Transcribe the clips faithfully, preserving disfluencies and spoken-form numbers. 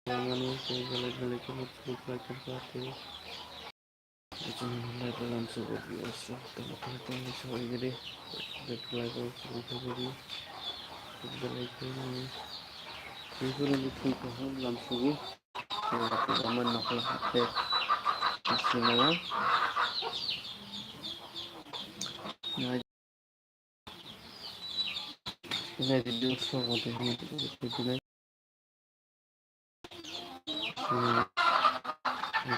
Mani tei belai belai khe muchung khlai tongkha tei. Chwng belai belai muchung rok aswk tongkha tei muchung rok belai belai khe muchung rok belai khe mani tei belai muchung kaham lamsugo. Tei belai belai nokla hapte sinao. Nai video song o tei hwnwi tongwi tongwi. Hmm.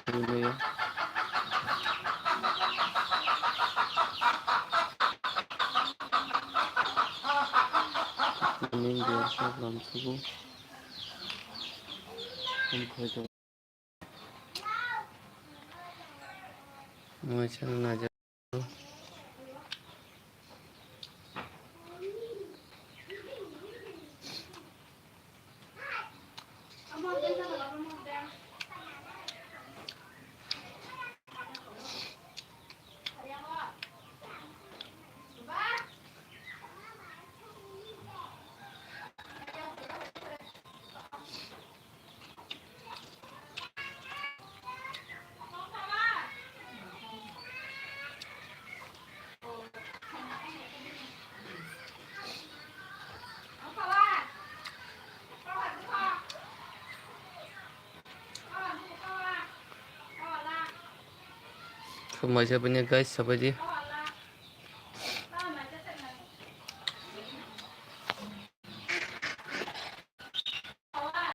Tongwi maya. Nini video song lamsugo. Tongwi tongwi. Mui chwng naijak. Khumbai sabaini guys, sabaidi.